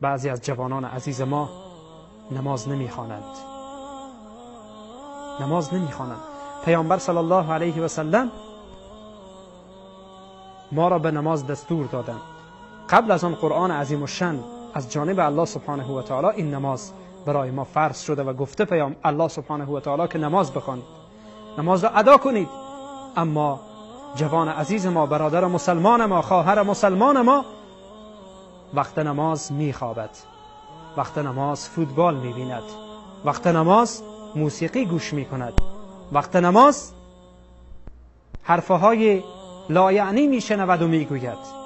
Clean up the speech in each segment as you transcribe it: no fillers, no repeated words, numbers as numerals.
بعضی از جوانان عزیز ما نماز نمیخوانند، نماز نمیخوانند. پیامبر صلی الله علیه و سلم ما را به نماز دستور دادند. قبل از آن قرآن عظیم الشأن از جانب الله سبحانه و تعالی این نماز برای ما فرض شده و گفته پیام الله سبحانه و تعالی که نماز بخوانید، نماز را ادا کنید. اما جوان عزیز ما، برادر مسلمان ما، خواهر مسلمان ما، وقت نماز میخوابد، وقت نماز فوتبال میبیند، وقت نماز موسیقی گوش میکند، وقت نماز حرفهای لایعنی میشنود و میگوید،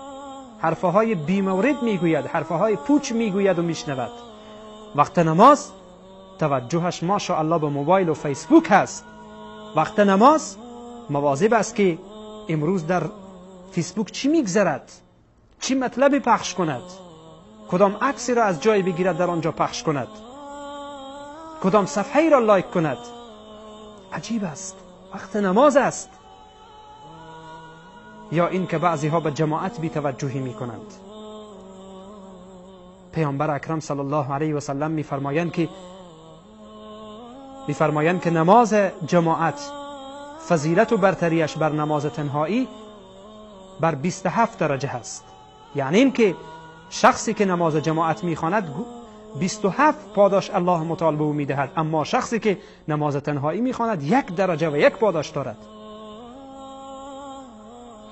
حرفهای بیمورد میگوید، حرفهای پوچ میگوید و میشنود. وقت نماز توجهش ماشاءالله به موبایل و فیسبوک هست. وقت نماز مواظب است که امروز در فیسبوک چی میگذرد، چی مطلبی پخش کند، کدام عکسی را از جای بگیرد در آنجا پخش کند، کدام صفحه را لایک کند. عجیب است، وقت نماز است. یا این که بعضی ها به جماعت بی توجهی می کنند. پیامبر اکرم صلی الله علیه و سلم می فرمایند که نماز جماعت فضیلت و برتریش بر نماز تنهایی بر 27 درجه هست. یعنی این که شخصی که نماز جماعت میخواند 27 پاداش الله متعال به او میدهد، اما شخصی که نماز تنهایی میخواند 1 درجه و 1 پاداش دارد.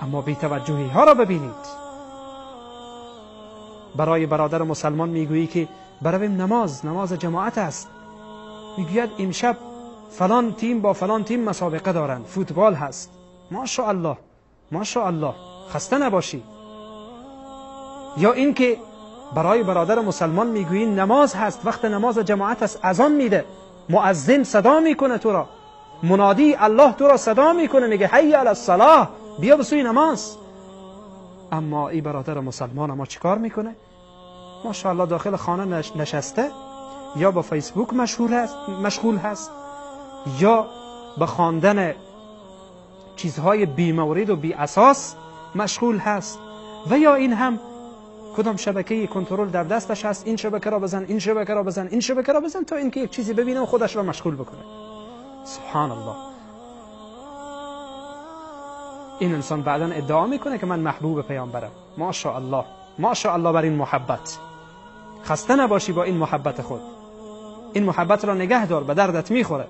اما بی‌توجهی ها را ببینید. برای برادر مسلمان میگویی که برویم نماز، نماز جماعت است. میگوید امشب فلان تیم با فلان تیم مسابقه دارند، فوتبال هست. ماشاءالله، ماشاءالله، خسته نباشی. یا اینکه برای برادر مسلمان میگویی نماز هست، وقت نماز جماعت است، اذان میده، مؤذن صدا میکنه تو را، منادی الله تو را صدا میکنه، میگه حی علی الصلاه، بیا به سوی نماز. اما ای برادر مسلمان ما چیکار میکنه؟ ماشاءالله داخل خانه نشسته، یا با فیسبوک مشغول هست، یا به خواندن چیزهای بیمورد و بی اساس مشغول هست، و یا این هم کدام شبکه کنترل در دستش هست، این شبکه را بزن، این شبکه را بزن، این شبکه را بزن، تا اینکه یک چیزی ببینه و خودش را مشغول بکنه. سبحان الله. این انسان بعدا ادعا میکنه که من محبوب پیامبرم. ماشاءالله، ماشاءالله بر این محبت. خسته نباشی با این محبت خود، این محبت را نگه دار، به دردت میخوره.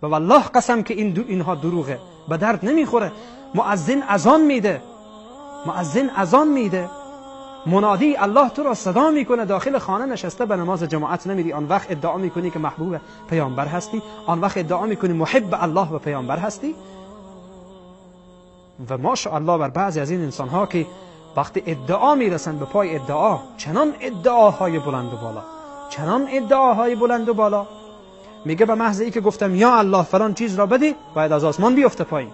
و والله قسم که اینها دروغه، به درد نمیخوره. مؤذن اذان میده، مؤذن اذان میده، منادی الله تو را صدا میکنه، داخل خانه نشسته به نماز جماعت نمیری. آن وقت ادعا میکنی که محبوب پیامبر هستی، آن وقت ادعا میکنی محب الله و پیامبر هستی. و ماشاءالله بر بعضی از این انسان ها که وقتی ادعا میرسن به پای ادعا، چنان ادعاهای بلند و بالا، چنان ادعاهای بلند و بالا، میگه به محض ای که گفتم یا الله فلان چیز را بدی، باید از آسمان بیفته پایین.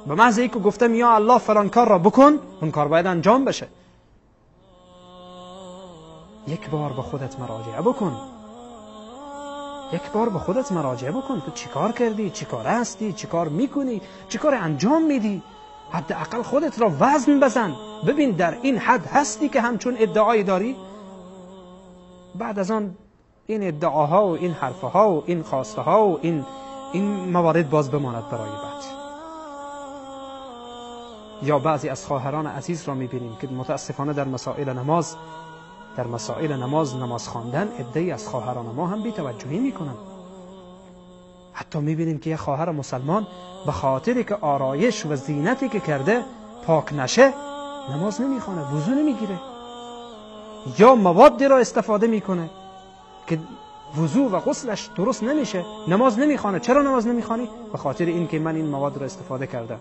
به محض ای که گفتم یا الله فلان کار را بکن، اون کار باید انجام بشه. یک بار به خودت مراجعه بکن، یک بار به خودت مراجعه بکن. تو چیکار کردی، چیکار هستی، چیکار میکنی، چیکار انجام میدی. حداقل خودت را وزن بزن، ببین در این حد هستی که همچون ادعایی داری. بعد از آن این ادعاها و این حرفها و این خواسته ها و این موارد باز بماند برای بعد. یا بعضی از خواهران عزیز را میبینیم که متاسفانه در مسائل نماز، در مسائل نماز، نماز خواندن، عده‌ای از خواهران ما هم بی‌توجهی میکنن. حتی میبینیم که یک خواهر مسلمان به خاطری که آرایش و زینتی که کرده پاک نشه، نماز نمیخوانه، وضو نمیگیره، یا موادی را استفاده میکنه که وضو و غسلش درست نمیشه، نماز نمیخوانه. چرا نماز نمیخوانی؟ به خاطر اینکه من این مواد را استفاده کردم.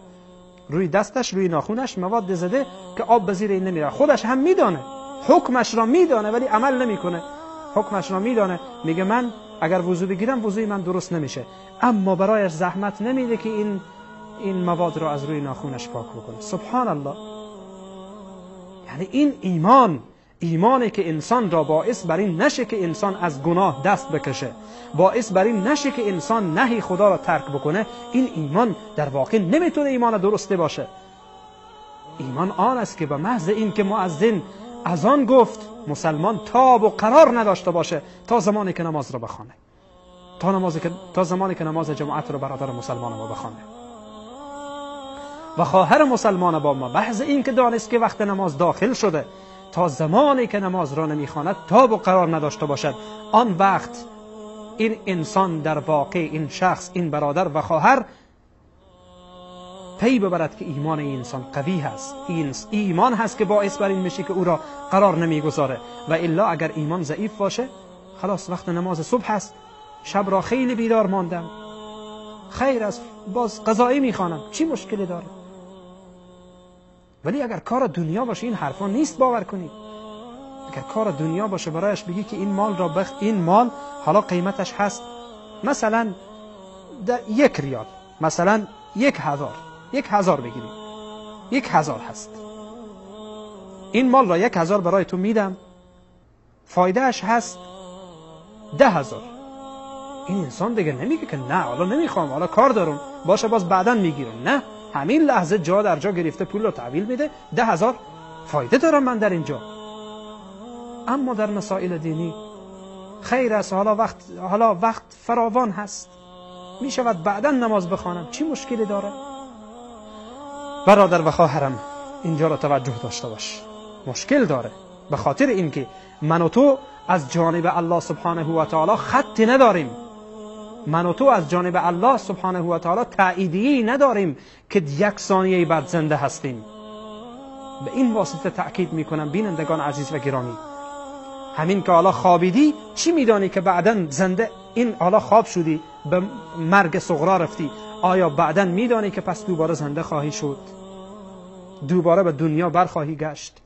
روی دستش، روی ناخونش مواد زده که آب به زیر این نمیره. خودش هم میدانه، حکمش را میدانه، ولی عمل نمیکنه. حکمش را میدانه، میگه من اگر وضو بگیرم وضوی من درست نمیشه، اما برایش زحمت نمیده که این مواد را از روی ناخونش پاک بکنه. سبحان الله. یعنی این ایمان، ایمانی که انسان را باعث بر این نشه که انسان از گناه دست بکشه، باعث بر این نشه که انسان نهی خدا را ترک بکنه، این ایمان در واقع نمیتونه ایمان درسته باشه. ایمان آن است که به محض این که مؤذن از آن گفت مسلمان تاب و قرار نداشته باشه تا زمانی که نماز را بخوانه، تا زمانی که نماز جماعت را برادر مسلمان ما بخوانه. و خواهر مسلمان با ما محض این که دانست که وقت نماز داخل شده، تا زمانی که نماز را نمیخواند تاب و قرار نداشته باشد. آن وقت این انسان در واقع، این شخص، این برادر و خواهر پی ببرد که ایمان این انسان قوی هست. این ایمان هست که باعث بر این میشه که او را قرار نمیگذاره. و الا اگر ایمان ضعیف باشه، خلاص وقت نماز صبح هست، شب را خیلی بیدار ماندم، خیر است، باز قضایی میخوانم، چی مشکلی داره؟ ولی اگر کار دنیا باشه این حرفا نیست، باور کنید. اگر کار دنیا باشه برایش بگی که این مال را این مال حالا قیمتش هست مثلا 1 ریال، مثلا 1000، 1000 بگیریم، 1000 هست، این مال را 1000 برای تو میدم، فایدهش هست 10,000. این انسان دیگه نمیگه که نه حالا نمیخوام، حالا کار دارم، باشه باز بعدا میگیرم. نه، همین لحظه جا در جا گرفته پول رو تحویل میده، 10,000 فایده دارم من در اینجا. اما در مسائل دینی خیر است، حالا وقت فراوان هست، میشود بعدا نماز بخوانم، چی مشکلی داره؟ برادر و خواهرم اینجا را توجه داشته باش، مشکل داره، به خاطر اینکه من و تو از جانب الله سبحانه و تعالی خط نداریم، من و تو از جانب الله سبحانه و تعالی تاییدیه‌ای نداریم که 1 ثانیه بعد زنده هستیم. به این واسطه تأکید میکنم بینندگان عزیز و گرامی، همین که حالا خوابیدی چی میدانی که بعدا زنده، این حالا خواب شدی به مرگ صغرا رفتی، آیا بعدا میدانی که پس دوباره زنده خواهی شد؟ دوباره به دنیا برخواهی گشت؟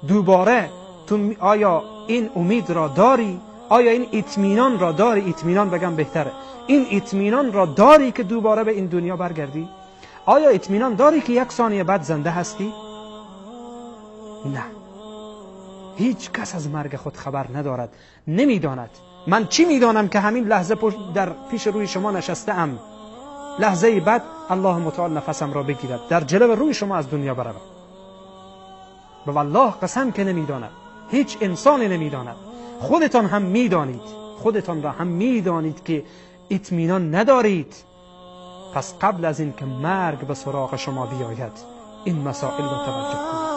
دوباره تو آیا این امید را داری؟ آیا این اطمینان را داری؟ اطمینان بگم بهتره، این اطمینان را داری که دوباره به این دنیا برگردی؟ آیا اطمینان داری که 1 ثانیه بعد زنده هستی؟ نه، هیچ کس از مرگ خود خبر ندارد، نمیداند. من چی میدانم که همین لحظه در پیش روی شما نشسته ام، لحظه بعد الله متعال نفسم را بگیرد، در جلو روی شما از دنیا بروم. به والله قسم که نمیداند، هیچ انسانی نمیداند. خودتان هم میدانید، خودتان را هم میدانید که اطمینان ندارید. پس قبل از این که مرگ به سراغ شما بیاید این مسائل را توجه کنید.